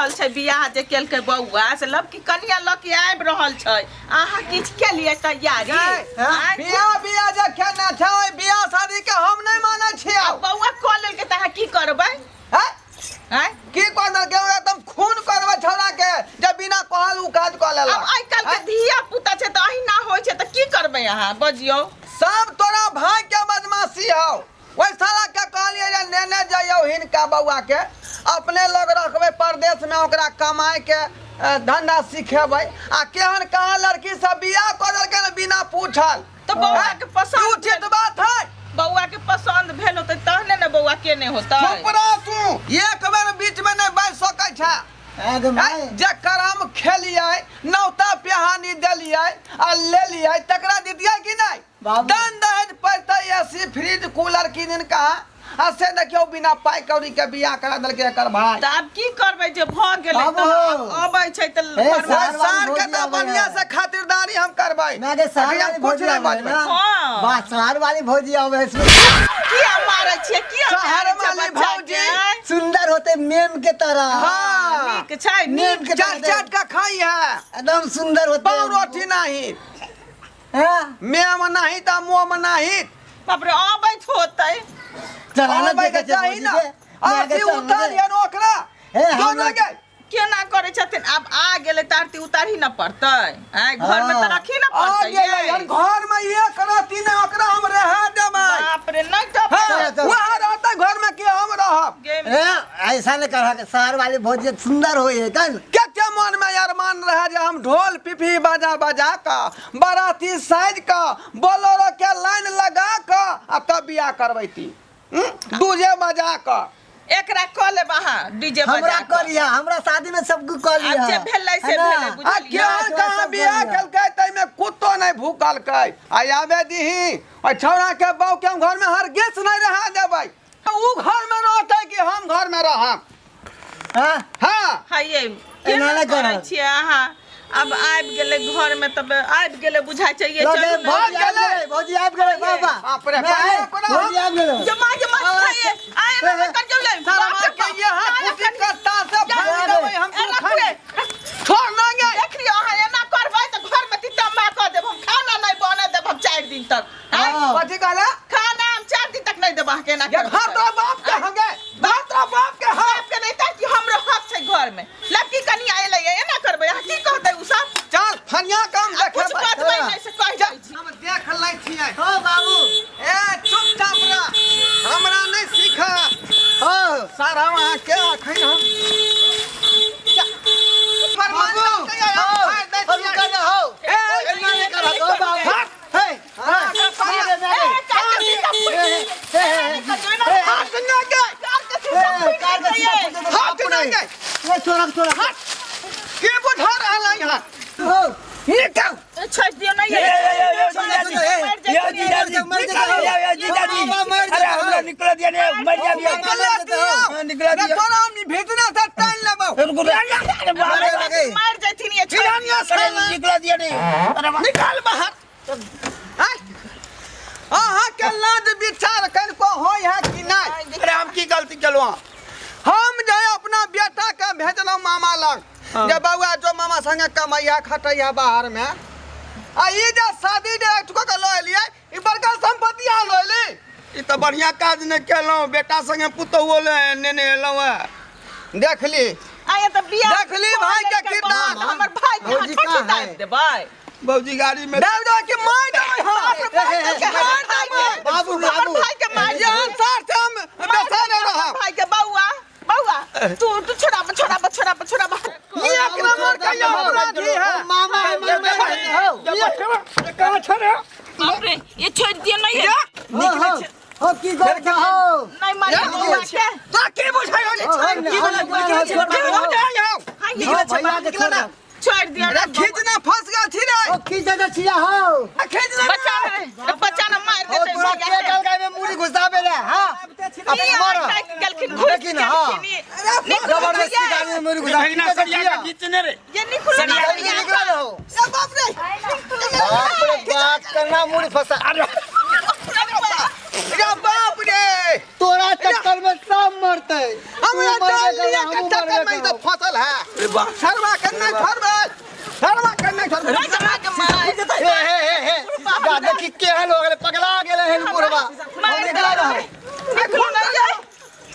रहल छै बियाह जे केलकै बौआ से लबकी कनिया लऽ के आबि रहल छै अहाँ किछु केलियै तैयारी आँय? बियाह बियाह जे केने छै ओहि बियाह शादी के हम नहि मानै छियै। आ बौआ कऽ लेलकै तऽ अहाँ की करबै? हैं? आँय? की कऽ देलकै? ओ एकदम खून करबै छौड़ा के जे बिना कहल उ काज कऽ लेलक। आब आइ काल्हि के धिया पुता छै तऽ अहिना होइ छै तऽ की करबै अहाँ बजियौ? सब तोरा भाई के बदमाशी हौ। ओहि साला के कहलियै जे नेने जइयौ हिनका बौआ के अपने लग रखबै परदेश में ओकरा कमाए के धंधा सिखेबै आ केहन कहाँ लड़की सब बियाह कऽ देलकै ने बिना पूछल। तऽ बौआ के पसंद उचित बात है? बौआ के पसंद भेल होतै तहने ने बौआ के नहि होतै। चुप रह तू, एक बेर बीच में नहीं बाजि सकै छै। जे करम खेलियै नौता पिहानी देलियै आ लेलियै तकरा दितियै कि नहि? दान दहेज पड़तै एसी फ्रिज कूलर किन कहा आ से देखियौ बिना पाइ कौड़ी के बियाह करा देलकै एकर भाई। तऽ आब की करबै जे भऽ गेलै तऽ अबै छै तऽ सार के तऽ बढ़िया से खातिरदारी हम करबै। कुछ नहीं बजबै। वाह शहर वाली भौजी आबै किया मारै छियै? किया शहर वाली भौजी सुंदर होते मेम के तरह। हां नीक छै नीक के चाट चाट के खाई है एकदम सुंदर होते। पाव रोटी नहीं मेम नहीं त मोम नहीं। बाप रे अबैत होतै चलाना के चाही ना। आरती उतारियन ओकरा दोनो के केना करै छथिन? आब आ गेलै त आरती उतारही न पड़तै। आइ घर में त रखी न पड़तै। आ गेलै घर में एक राति ने ओकरा हम रह देबै। बाप रे नहीं त वहाँ रहतै घर में के हम रहब। ऐसा नहीं करा के शहर वाली भौजी सुंदर होई है तन कते मन में अरमान रहे जे हम ढोल पिपही बजा बजा का बाराती साज का बोलेरो के लाइन लगा का आ तब बियाह करबैती डीजे बजा का। एकरा कह लेब अहाँ डीजे बजा हमरा करिया हमरा शादी में सब कुछ कर लिया। जे भेलै से भेलै बुझलियै। आ केहन कहाँ बियाह केलकै तैमे कुत्तो नहीं भूकलकै। आ आबे दीही आ छौड़ा के बहू के हम घर में हरगिज नहीं रहा देबै। उ घर में रहतै कि हम घर में रहब? हां हां हाय केना करै छियै अहाँ? अब आबि गेलै घर में तब आबि गेलै बुझाइ छै ये चलू भौजी आबि गेलै भौजी आबि गेलै बाबा। बाप रे भौजी आबि गेलै। जमा जमा खाइए आइ ना कर जौले साला के यहाँ कुटी करता से भाग देबै हम छोड़ ना गे। देख लियौ अहाँ एना करबै तऽ घर में तितम्मा कऽ देब हम। खाना नहीं बने देब हम 4 दिन तक। कथी कहला? खाना हम 4 दिन तक नहीं देब अहाँ के। एना घर तोरा बाप के हंगे बाप तोरा बाप के बाप के नहीं त कि हमरो हक छै घर में। लड़की कनिया एलै एना करबै अहाँ की कहतै उ सब? चल फनिया काम देखेबै कुछ बजबै नहीं से कहि दै छी। हम देख लै छियै। हां बाबू ए चुपचाप रह हमरा नहीं सीखा। हां सारा वहां के अखन हम बाबू रुका ना हो ए एना नहीं करत हो बाबू। हे हां हाथ ना गे हाथ ना गे छोड़ा छोड़ा हाथ के बुझा रहल है यहाँ हो निकल छोड़ दियो नहीं ये जीजाजी ये जीजाजी अरे हमरा निकल दिया ने मर जा दिया निकल दिया तोरा हम भेजना से टाइम लेबौ। रुको मार जथिन ये निकल दिया ने। अरे निकल बाहर। अहाँ के लाज विचार कनिको होय है कि नहीं? अरे हम की गलती केलहुँ? हम जे अपना बेटा के भेजलहुँ मामा लग जे बौआ जो मामा संगे कमैया खटैया बाहर में आ ई जे शादी जे एकटुको के लऽ एलियै ई बड़का संपत्ति अहाँ लऽ एली। ई तऽ बढ़िया काज नहि केलहुँ बेटा संगे पुतहुओ नेने एलहुँ हँ। देखली आय तऽ बियाह देखली भाई के किरदार। हमर भाई के अहाँ छोटी दाबि देबै। भौजी गाड़ी में दाबि देबै कि मारि देबै? मार देबै बाबू बाबू भाई के मार यहाँ सार से हम बेसारे रहब। भाई के बौआ बौआ तू तू छोड़ा छोड़ा छोड़ा छोड़ा। एक नंबर के ये अपराधी है मामा हो कहाँ छोड़े? बाप रे ये छोड़ दियो नहीं है निकले हो की कर हो नहीं मारे बौआ के तो की बुझाइ हो? की बुझाइ हो? निकले ना छोड़ दियो अरे खींचना फंस गेल छी रे। ओ खींच दे छिया हो खींचना बच्चा रे बच्चा ना मार देतै। ओ तोरा के गल में मुड़ी घुसाबे रे। हां अब मर गेलखिन घुस लेकिन हां जबरदस्ती गाड़ी में मुड़ी घुसा ना सरिया के खींचने रे ये निकलो ना निकलो हो। ए बाप रे बाप रे बाप करना मुड़ी फंसा। अरे रे बाप रे रे तोरा चक्कर में सब मरते। हमरा जान लिया के चक्कर में तो फसल है। सरवा के नहीं छोड़बे, सरवा के नहीं छोड़बे। हे हे हे हे देखी केहन हो गेलै, पगला गेलै हन बुढ़वा। निकला रहो,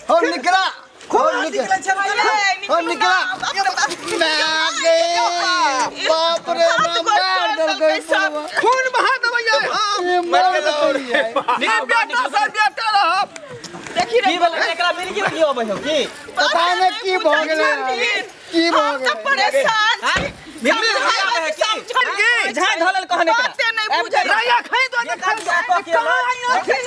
हो निकला, हो निकला, हो निकला। बाप रे मार देलकै, खून बहा देबै। हां मर गेलै। नी बेटा से बेटा रह। देखी रे की भेलै एकरा मिल गेल की अबै हो की पता नै की भ गेलै, की भ गेलै। परेशान मिल गेल झा धलल कहने का बाते नहीं बुझै। राया खाई तो देखा कहां आइ छै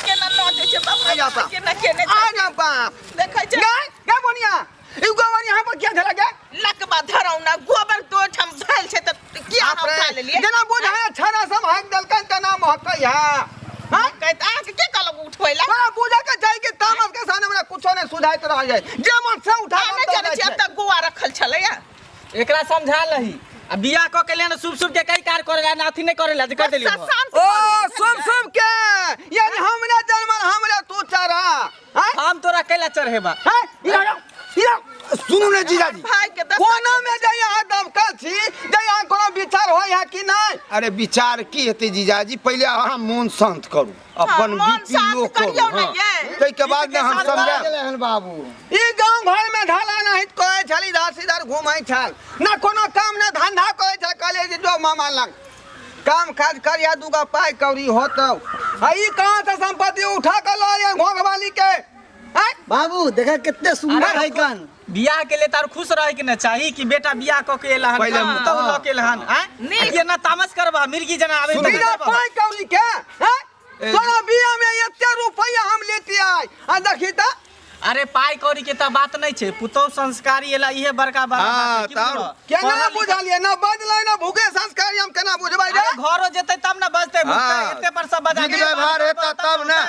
केना नचै छै बाप रे, केना केने आ जा बाप देखै छै। गए गे बोनिया, ई गोबर यहाँ पर क्या धरा गए? लकबा धरौना गोबर दो ठाम धैल छै त किया हम उठा लेलियै? जेना बुझाय छड़ा सब हाक देलकन तना महकै है। हां कहत अहाँ के कहलक उठबै ला? बड़ा बुझा के जाय के तामस के सामने हमरा कुछो नहीं सुझाइत रह जाय, जे मन से उठा नहि जानै छी। अब तक गोवा रखल छलैया। एकरा समझा लही आ बियाह क के लेने शुभ शुभ के कई कार करेला ना अथी नहीं करेला जे कर देलियो। ओ शुभ शुभ के यानी हमरा जन्मल हमरा तू चढ़ा। हम तोरा कैला चढ़ेबा? हैं इधर सुनू ने जीजाजी, भाई के कोनो में जे यहाँ दमकल छी जे यहाँ कोनो विचार होय है कि नहीं? अरे विचार की हेतै जीजाजी, पहिले अहाँ मोन शांत करू, अपन बीपी लो करू। हां तै के बाद ने हम समझाएब। बाबू ई गांव घर में ढाला नहीं करै छल, इधर से इधर घूमै छल, ना कोनो काम ना धंधा करै छल। कहले जे जो मामा लग काम काज करिया दूगो पाई कौड़ी होतौ। आ ई कहां से संपत्ति उठा के ल आए घोघवाली के? बाबू देखा कितने सुंदर है कान। बियाह के लिए तार खुश रहे के न चाही कि बेटा बियाह क के एला हन, तब ल के एला हन। आय ये ना तामस करबा मिर्गी जना आबे बिना पाई कौड़ी के। हैं तोरा बियाह में एते रुपया हम लेती आय आ देखी त। अरे पाई कौड़ी के त बात नहीं छे, पुतौ संस्कारी एला इहे बड़का बात। हां तब केना बुझलिए ना बजलै ना भूखे संस्कारी हम केना बुझबै रे? घरो जेतै तब ना बजतै भूखतै, एते पर सब बजा के व्यवहार हेतै तब ना।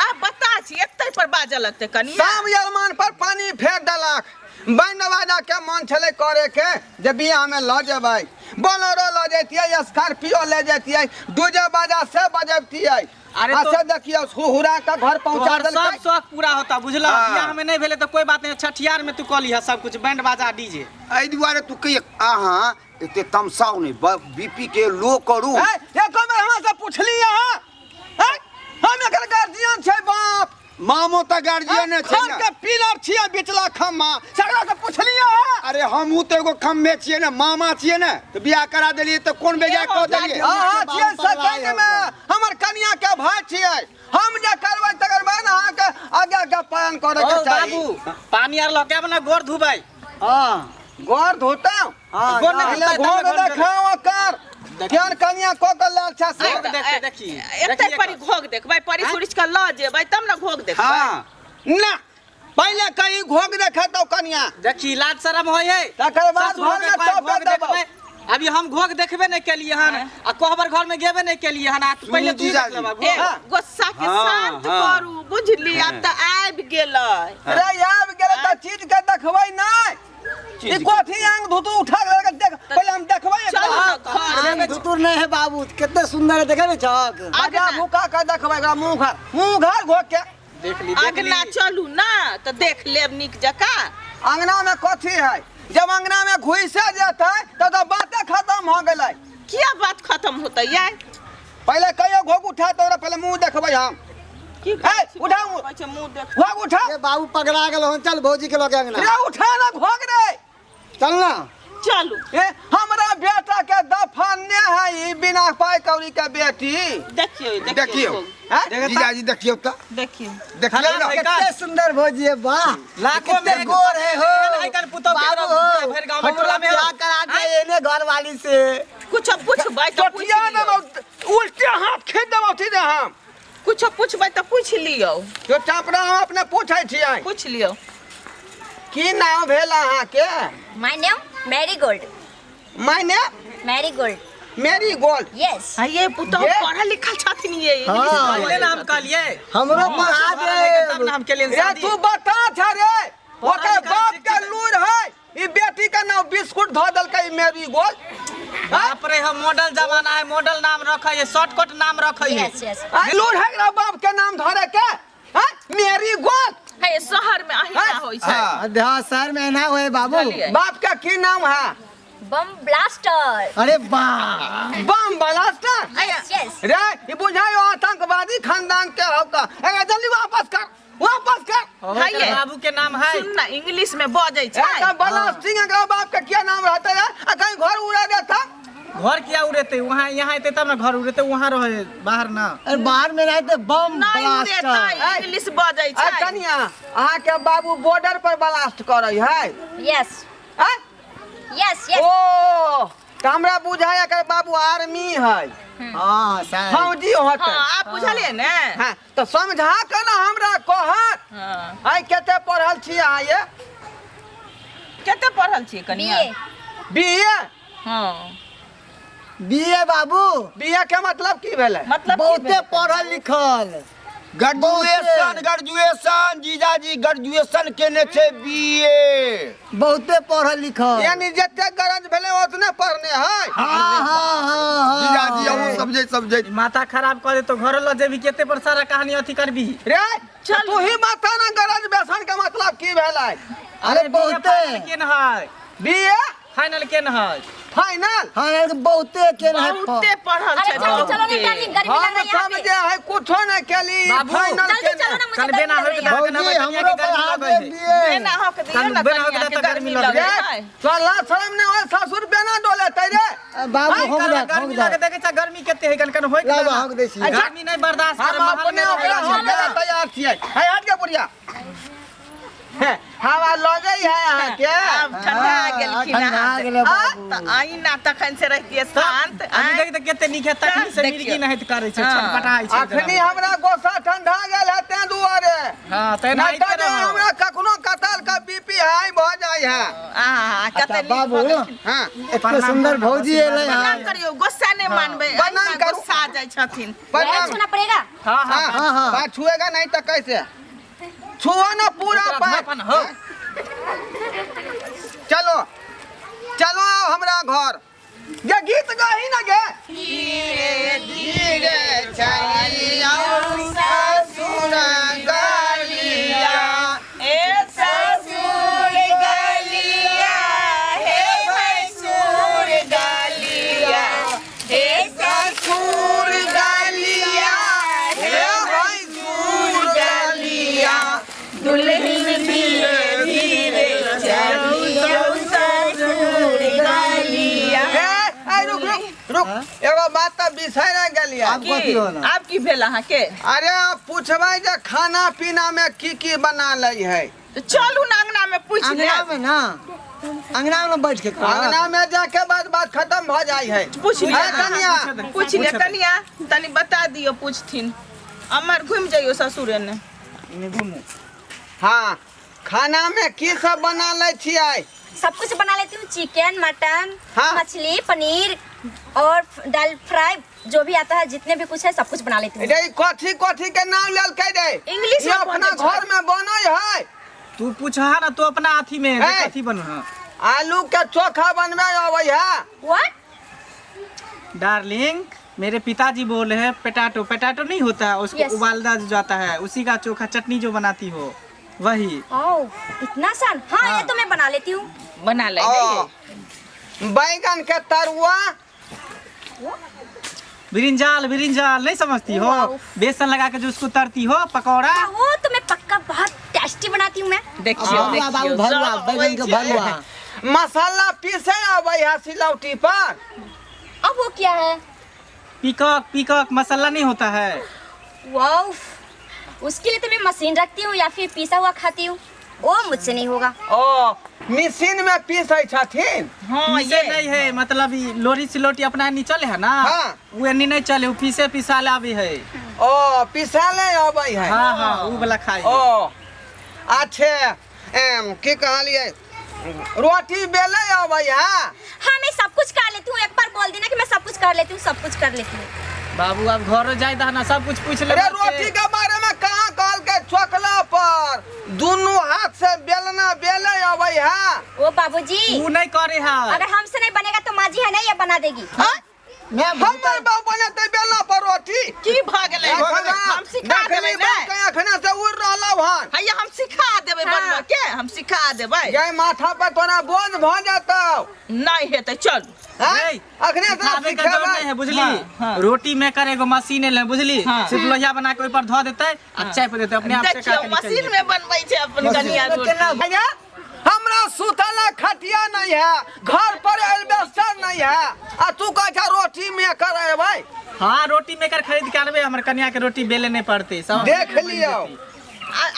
आ बता छी एते पर बाजल लगतै कनी। शाम अरमान पर पानी फेर देलक। बैंड बाजा के मन छलै करे के जे बियाह में ल जेबै, बोलेरो ल जैतियै, स्कॉर्पियो ले जैतियै, दूजे बाजा से बजबतियै। अरे तो देखियो हुरा का घर पहुंचा देलकै, सब शौक पूरा होता बुझला। बियाह में नहीं भेले तो कोई बात नहीं, छठियार में तू कलिहा सब कुछ बैंड बाजा डीजे। एहि दुआरे तू कहिए अहाँ एते तमसाउ नहीं, बीपी के लो करू। एको बेर हमरा से पुछली अहाँ? हम एकर गार्जियन छै बाप। मामो त गार्जियन छै ना, के पिलर छियै बिचला खम्मा, सगरा से पुछली अहाँ? अरे हमहू त एगो खम्मे छियै ने, मामा छियै ने, त बियाह करा देलियै त कोन बेजाय क देलियै? अहाँ छियै सेकंड में, हमर कनिया के भाई छियै, हम जे करबै तकर बाद अहाँ के आगे के पालन करे के चाही। बाबू पानी आर लके अपना गोर धुबै। हां गोर धोता, हां गोर नहीं गोर देखाओ कर केहन कनिया को के लेल छै से देखी देखी। एते परी घोग देखबै, परी सुरिच के ल जेबै तब न घोग देखबै। हां ना पहिले कहीं घोग देखेतौ कनिया। देखी लाज शरम होय है तकर बाद घर में घोग देखबै। अभी हम घोग देखबे नहीं केलिए हन आ कोहबर घर में गेबे नहीं केलिए हन। आ पहिले तू देख लेबा। गुस्सा के शांत करू बुझली, आब त आबि गेलै। अरे आबि गेलै त चीज के देखबै नै, ई कोथी आंग धुतु उठा के देख, पहिले हम देखबै। आंग धुतुर नहीं है बाबू, कितने सुंदर है देखे ने छक। आगा भूखा के देखबै, एकरा मुंह घर मुंह घर घोक के देख ली। देख ली अंगना चलू ना त देख लेब नीक जकाँ। अंगना में कथी है? जब अंगना में घुसे जेतै त बाते खत्म हो गेलै। किया बात खत्म होतै यार? पहिले कहियो घोग उठा तोरा पहिले मुंह देखबै हम। की उठाऊ मुंह देख। घोग उठा। ए बाबू पगला गेल हन, चल भौजी के लगे अंगना। रे उठा ना घोग रे, चल ना चलू। ए हमरा बेटा के दफन ने है ई बिना पाई कौड़ी के बेटी। देखियो देखियो जीजाजी देखियो त देखियो देखियो ना कितने सुंदर भौजी है, वाह लाखों में गोर है हो। पुतौ के भर गांव में टोला में क्या करा दे एने घर वाली से। कुछ पूछबै त पूछ लियो, उल्टे हाथ खेत देबौ सीधे हम। कुछ पूछबै त पूछ लियो। जो चापड़ा हम अपने पूछै छियै, पूछ लियो। की नाम भेल अहाँ के? My name Marigold. My name Marigold. Marigold, yes. हाँ ये पुतौ पढ़ल लिखल छथिन ये। हां पहिले नाम कहलिए हमरो पढ़ा दे तब नाम के लिए। रे तू बता छ रे, ओकर बाप के लूर है, ई बेटी के नाम बिस्कुट ध देलकै मैरीगोल्ड। बाप रे, हम मॉडल जमाना है, मॉडल नाम रखै है, शॉर्टकट नाम रखै है। Yes yes. लूर है एकरा बाप के नाम धरे के? हाँ मेरी गोल्ड है शहर में अहिना होई छै। हां शहर में ना होए बाबू। बाप का की नाम है? बम ब्लास्टर। अरे वाह, बम ब्लास्टर। Yes yes. रे ई बुझायो आतंकवादी खानदान के होका। ए जल्दी वापस कर, वापस कर। है बाबू के नाम है। सुन ना, इंग्लिश में बजै छै। ए ब्लास्टिंग एकरा बाप के क्या नाम रहते रे? आ कहीं घर उड़ा देता। घर क्या उड़ेते? वहाँ यहाँ आते तब ना घर उड़ेते, वहाँ रहे बाहर ना। अरे बाहर में रहते बम ब्लास्टर। इंग्लिश बजै छै। ए कनिया, अहाँ के बाबू बॉर्डर पर ब्लास्ट करै है? यस हैं? Yes yes. ओ त हमरा बुझाय एकर बाबू आर्मी है। हां सर, फौजी होते। हां आप बुझलिए ने? हां त समझा के ना हमरा कहत। हां आइ कते पढ़ल छी अहाँ? ये कते पढ़ल छी कनिया? बीए। हां बीए बाबू। बीए के मतलब की भेलै? मतलब बहुते पढ़ल लिखल। ग्रेजुएशन, ग्रेजुएशन जीजाजी, ग्रेजुएशन केने छै बीए। बहुते पढ़ल लिखल, यानी जते गरज भेलै ओतने पढ़ने है। हां हां हां जीजाजी अहूँ समझै समझै। माथा खराब कर दे तो घर ल जेबी, केते पर सारा कहानी अथी करबी रे। चल तू ही माथा ना गरज बेसन के मतलब की भेलै? अरे बहुते केन है बीए फाइनल केन है? फाइनल हां बहुते केन है, बहुते पढ़ल छै। चलो चलो ना डार्लिंग, गर्मी लग रही है हम समझे है कुछो नहीं केली। फाइनल जल्दी चलो ना, मुझे कल बेना होके भौजी हमरो पढ़ा दे बीए। बेना होके दियो ना, बेना होके त गर्मी लगे। चला शर्म नहीं होय, ससुर बेना डोले तै रे बाबू। हम गर्मी लगे देखे छ, गर्मी केते है, कन कन होय के हक दे छी। गर्मी नहीं बर्दाश्त कर, हम अपने ओकरा हम तैयार छियै। है हट के बुढ़िया, हवा लगे है अहाँ के। आब ठंडा गेलखिन अहाँ त आइना तखन से रहितियै शांत। अभी देख त केते नीक है, तखनी से मिर्गी नहीं करै छै, छटपटाइ छै। अखनी हमरा गोसा ठंडा गेल है तें दुआरे। हां तें नहीं त हमरा कखनो कतल का बीपी हाई भ जाय है। आहा कते नीक बाबू। हां एते सुंदर भौजी एलै। प्रणाम करियौ, गुस्सा नहीं मानबै, प्रणाम करू। गुस्सा जाय छथिन। प्रणाम छूना पड़ेगा। हां हां हां बात छुएगा नहीं त कैसे छुआ ना पूरा पान हो। चलो चलो आओ हमरा घर, ये गीत गाही ना गे। धीरे धीरे चलिया ससुर गलिया, ए ससुर गलिया, हे भैंसुर गलिया, हे ससुर गलिया, हे भैंसुर गलिया, दुल्हन धीरे धीरे चलियो ससुर गलिया। ए रुक रुक रुक, एगो बात त बिसरि गेलियै। आब कथी होला? आब की भेल अहाँ के? अरे पूछबै जे खाना पीना में की की बना लै है। तो चलू ना अंगना में पूछ ले। अंगना में ना, अंगना में बैठ के अंगना में जाके बाद बात खत्म भ जाय है। पूछ ले कनिया, पूछ ले कनिया, तनी बता दियो पूछथिन। अमर घुम जाइयो ससुर ने। घुमू। हाँ खाना में की सब बना लै छियै? सब कुछ बना लेती हूँ, चिकन मटन हाँ। मछली पनीर और दाल फ्राई जो भी आता है, जितने भी कुछ है सब कुछ बना लेती हूँ। रे कथी कथी के नाम लेलकै रे? इंग्लिश में अपना घर में बनै है। तू पूछा ना, तू अपना अथी में कथी बन। आलू के चोखा बनवे आबै है। What darling, मेरे पिताजी बोल रहे हैं पोटैटो, पोटैटो नहीं होता है उसको yes. उबालदा जो जाता है उसी का चोखा चटनी जो बनाती हो वही। ओह इतना आसान। हाँ, हाँ ये तो मैं बना लेती हूँ। बना ले। बैगन के तरुआ, ब्रिंजाल, ब्रिंजाल नहीं समझती हो, बेसन लगा के जो उसको तरती हो पकौड़ा। हाँ, वो तो मैं पक्का बहुत टेस्टी बनाती हूँ मैं। देखियो देखियो भरुआ, बैगन के भरुआ मसाला पीसे आबै है सिलौटी पर। अब वो क्या है? पीकॉक, पीकॉक मसाला नहीं होता है। वाह, उसके लिए तो मैं मशीन रखती हूँ या फिर पीसा हुआ खाती हूँ, वो मुझसे नहीं होगा। ओ मशीन में पीसै छथिन। हाँ ये नहीं है, मतलब लोरी सिलोटी अपना नहीं चले है ना। हाँ। वो नहीं नहीं चले, वो पीसे पिसा ले आवे है। ओ पिसा ले आवे है। हाँ हाँ वो वाला खाई। ओ अच्छे, की कहलिए रोटी बेले आवे है। हाँ मैं सब कुछ कर लेती हूँ, एक बार बोल देना कि मैं सब कुछ कर लेती हूँ, सब कुछ कर लेती हूँ। बाबू अब घर जाए ना सब कुछ पूछ ले। अरे रोटी के बारे में कहाँ कहल के चोकला पर दुनू हाथ से बेलना बेले अबै है। ओ बाबूजी उ नहीं करे है। अगर हमसे नहीं बनेगा तो माँ जी है नहीं ये बना देगी। मैं हमर बाबू बनेतै बेलना पर रोटी। की भ गेलै? हम सिखा देबै ने। अखने से उड़ रहलौ हन। हैया हम सिखा देबै बनबऽ के, हम सिखा देबै। गे माथा पर तोरा बोझ भ जेतौ। नहीं हेतै चल। अखने से सिखेबै नहीं है बुझली। रोटी मेकर एगो मशीन एलै बुझली, सिर्फ लोहिया बना के ओइ पर धऽ देतै आ चाय पर देतै अपने आप से। देखियौ मशीन में बनबै छै अपन कनिया रोटी। हमरा सुतला खटिया नहीं है, घर पर एल्बेस्टर नहीं है, आ तू कहै छ रोटी मेकर अयबै। हां रोटी मेकर खरीद के आनबै, हमर कनिया के रोटी बेले नहीं पड़तै सब। देख लियौ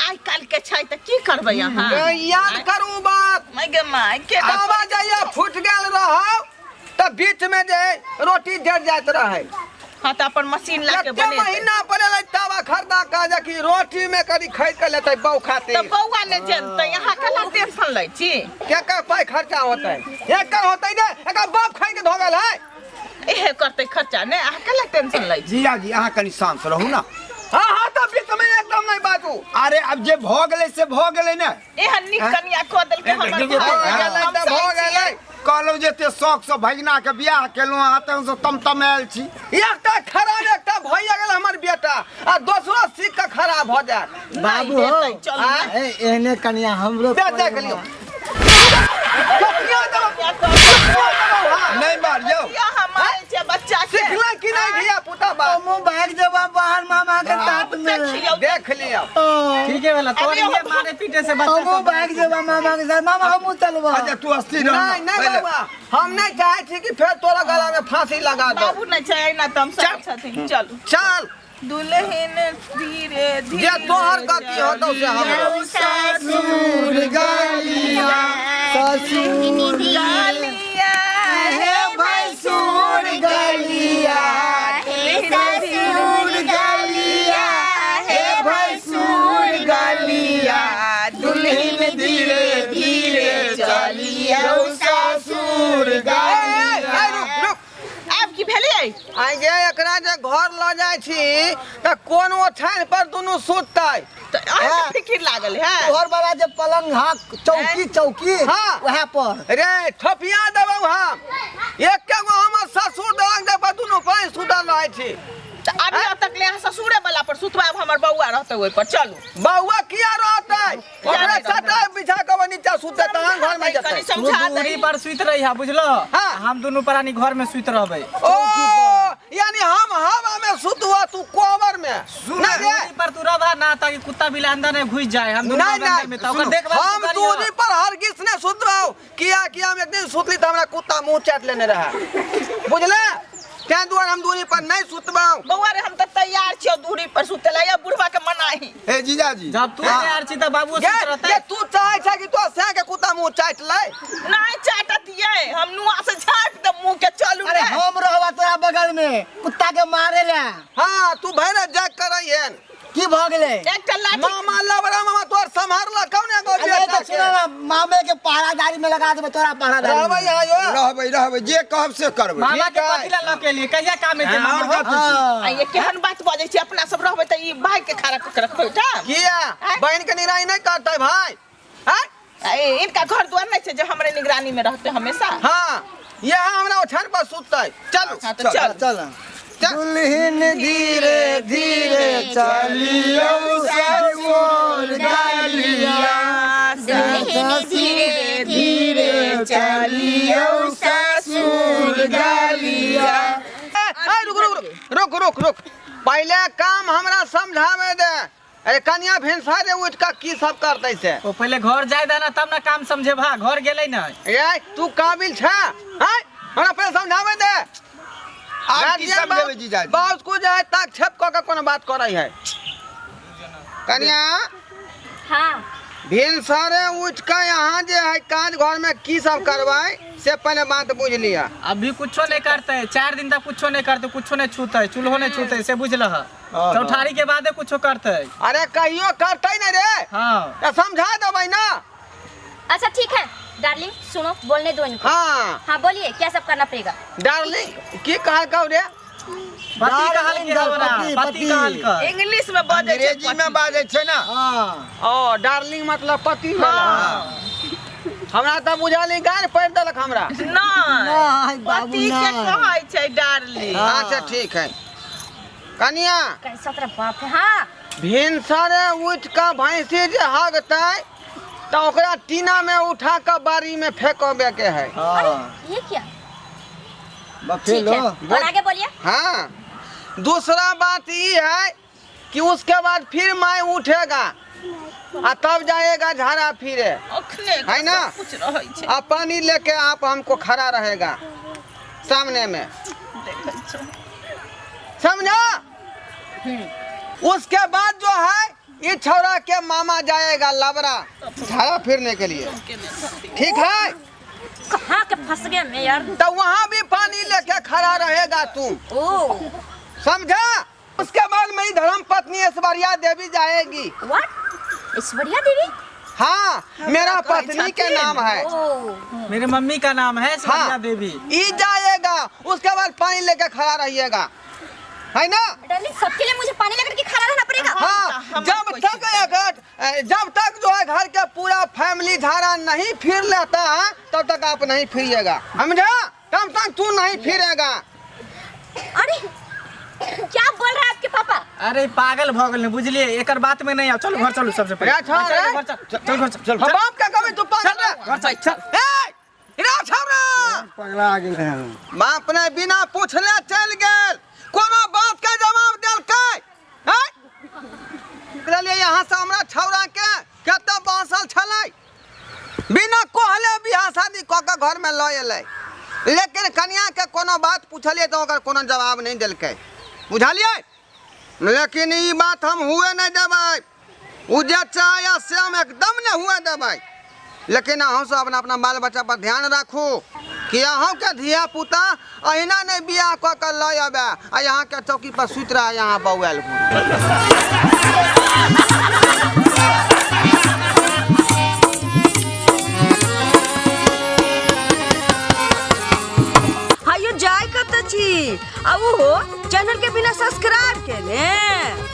आइ काल्हि के छै त की करबै अहाँ। याद करू बात। My गे my के बाबा जइया फुट गेल रहौ त बीच में जे रोटी जर जात रहै। हां त अपन मशीन ला के बनेतै। महीना पर एलै तवा खरीदा का जे कि रोटी में करी खरीद के लेतै बौ खातिर। त बौआ ने जनतै, अहाँ कला टेंशन लै छी। केकर पाइ खर्चा होतै? एकर होतै ने, एकर बाप खाइ के धो गेल है। एहे करतै खर्चा ने, अहाँ कला टेंशन लै छी। जीजाजी अहाँ कनि शांत रहू ना। हां हां त बीच में एकदम नहीं बाजू। अरे अब जे भ गेलै से भ गेलै ने। एहन नीक कनिया क देलकै हमर। भऽ गेलै कहलहुँ जे एते शौक से भगिना के बियाह केलहुँ अहाँ तहन से तमतमायल छी। एकटा खराब एकटा भइया गेल हमर बेटा आ दोसरो सीख के खराब भऽ जायत। बाबू हो एहने कनिया हमरो देख लियौ। नहीं मारियौ बच्चा सिखलै कि नहीं धिया पुता बात। मुँह भाग जेबा बाहर मामा के साथ में। देख लियौ ठीक है वाला तोर ये मारे पीटे से बच्चा हमहूँ भाग जेबा मामा के साथ। मामा हमहूँ चलबा। अच्छा तू अस्थिर रह। नहीं नहीं बाबा हम नहीं चाहे छी कि फेर तोरा गला में फांसी लगा दो। बाबू नहीं चाहे ना त हम सब छथिन। चलू चल दुल्हन धीरे धीरे जे तोहर गति होतौ से हमरो। ससुर गलिया ससुर गलिया हे भैंसुर गलिया हे ससुर गलिया हे भैंसुर गलिया दुल्हन धीरे धीरे चलिया ससुर गलिया। रुक रुक आब की भेलै? आइ गे एकरा जे घर ल जाइ छी त कोन ओछाइन पर दुनू सुततै? त अहाँ के फिकिर लागल है। घर वाला जे पलंग हा चौकी चौकी हाँ वहाँ पर रे ठपिया देबौ हम। एके गो हमर ससुर दलंग दे पर दुनू पानि सुतल रहै छी। त अभी तक ले अहाँ ससुरे वाला पर सुतबाब, हमर बौआ रहतै ओइ पर। चलू बौआ किया रहतै? ओकरा चटाई बिछा के नीचा सुततै तहन घर में जेतै। समझा दूरी पर सुत रही है बुझलो, हम दुनू प्राणी घर में सुत रहबै। ओ यानी हम हवा में सुतवा तू कोबर में। ना दूरी पर तू रहबा ना ताकि कुत्ता बिल्ला अंदर नहीं घुस जाए। हम दुनू अंदर में त ओकर देखभाल हम दूरी पर हरगिज ने सुतबाऊ। किया किया हम एक दिन सुतली त हमरा कुत्ता मुंह चाट लेने रहा बुझले, तें दुआरे हम दूरी पर नहीं सुतबाऊ। बौआ रे हम त तैयार छियौ दूरी पर सुतला या बुढ़वा के मनाही। ए जीजाजी जब तू तैयार छी त बाबू सुत रहतै। जे तू चाहै छ कि तो से के कुत्ता मुंह चाट ले? नहीं चाटत ये, हम नुआ से झाप दे मुंह के। चलू अरे हम रहबा तोरा बगल में कुत्ता के मारे ला। हां तू भैरा जाग करैहन। की भ गेलै? एकटा लाठी मामा लबरा मामा तोर सम्हारला कौन एगो बेटा? सुन ना मामे के पहरादारी में लगा देबे तोरा पहरादारी। रहबै यहाँ यो रहबै रहबै जे कहब से करबै। मामा के कथि ला ल के लिए कहिया काम हेतै मामा? आ ये केहन बात बजै छी? अपना सब रहबै त ई भाई के खड़ा क के रखबै ता किया? बहन के निराई नहीं करतै भाई। हां इनका घर द्वार नहीं छै जे हमरे निगरानी में रहते हमेशा। हां यहाँ हमरा ओछान पर सुततै। चलू चल चल। दुल्हन धीरे धीरे चलियो ससुर गलिया दुल्हन धीरे धीरे चलियो ससुर गलिया। ए रुक रुक रुक रुक रुक पहले काम हमरा समझावे दे। अरे कनिया भिनसा रे उठ के की सब करतै से? ओ पहले घर जाय दे ना तब ना काम समझेबा। घर गेलै ना ए तू काबिल छ? हैं हमरा पहले समझावे दे। आप की समझेबै जीजाजी? बाउस को जाए ताक छेप क के कोनो बात करै है। कनिया हां भिनसरे उठ के यहाँ जे है काज घर में की सब करवाए से पहले बात बुझ लिया। अभी कुछो नहीं करते, 4 दिन तक कुछो नहीं करते, कुछो नहीं छूते, चूल्हो नहीं छूते से बुझ लह। चौठारी के बादे कुछो करते। अरे कहियो करते नहीं रे। हाँ तो समझा दो ना। अच्छा ठीक है डार्लिंग, सुनो बोलने दो इनको। हाँ हाँ बोलिए क्या सब करना पड़ेगा। डार्लिंग की कहा कहू रे? पति कहल के हमरा, पति कहल के। इंग्लिश में बाजै छै, अंग्रेजी में बाजै छै ना। हां ओ डार्लिंग मतलब पति भेल। हमरा त बुझल गार पढ़ देलक हमरा। नहीं पति के कहै छै डार्लिंग। अच्छा ठीक है कनिया। कैसा तेरा बाप है। हां भिनसरे उठ के भैंसी जे हगतै त ओकरा टीना में उठा के बारी में फेंकबे के है। हां ये क्या बफेलो। और आगे बोलिए। हाँ दूसरा बात ये है कि उसके बाद फिर माय उठेगा आ तब जाएगा झाड़ा फिरे है ना, आ पानी लेके आप हमको खड़ा रहेगा सामने में, समझा। उसके बाद जो है ये छौरा के मामा जाएगा लबरा झाड़ा फिरने के लिए, ठीक है। कहाँ के फंस गया मैं यार। तो वहाँ भी पानी लेके खड़ा रहेगा तुम, समझा। उसके बाद मेरी धर्म पत्नी ऐश्वर्या देवी जाएगी। What? Aishwarya Devi? हाँ मेरा पत्नी के नाम है, मेरे मम्मी का नाम है ऐश्वर्या। हाँ, देवी ई जाएगा। उसके बाद पानी लेके खड़ा रहिएगा है ना। डार्लिंग सबके लिए मुझे पानी लेकर के खड़ा रहना पड़ेगा। हाँ जब तक जो है घर के पूरा फैमिली धारा नहीं फिर लेता है तब तक आप नहीं फिरिएगा, समझा। तब तक तू नहीं फिरेगा। अरे क्या बोल रहा है आपके पापा? अरे पागल भ गेल बुझलिए, एकर बात में नहीं आओ। चलो घर चलो सबसे पहले। चल चल घर चल। बाप का कभी तू पागल है। घर चल चल। ए रे छौरा पगला गेल है। बाप ने बिना पूछले चल गेल, कोनो बात के जवाब देलकै हैं। लिए यहाँ से हमरा छौरा के कते बासल छलै, बिना कहले बियाह शादी क के घर में ल एलै, लेकिन कन्या के कोनो बात पूछलिए तो ओकर कोनो जवाब नहीं देलकै, बुझलिए। लेकिन ई बात हम हुए नहीं देबै, उ जे चाहे से हम एकदम नहीं हुए देबै। लेकिन अहाँ सब अपना अपना बाल बच्चा पर ध्यान राखू कि अहूँ के धिया पुता अहिना नहीं बियाह कऽ के लऽ अबै आ यहाँ के चौकी पर सुति रहा यहाँ बौआयल घूम। हायो जाय कत छी आ उहो चैनल के बिना सब्सक्राइब केने।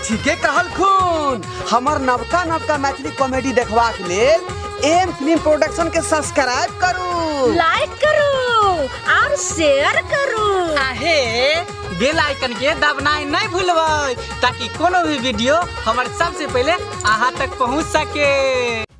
ठीके कहल खून, हमर नवका नवका मैथिली कॉमेडी देखबाक लेल एम फिल्म प्रोडक्शन के सब्सक्राइब करू, लाइक करू और शेयर करू। आहे बेल आइकन के दबनाई नहीं भूलबै ताकि कोनो भी वीडियो हमर सबसे पहले अहाँ तक पहुँच सके।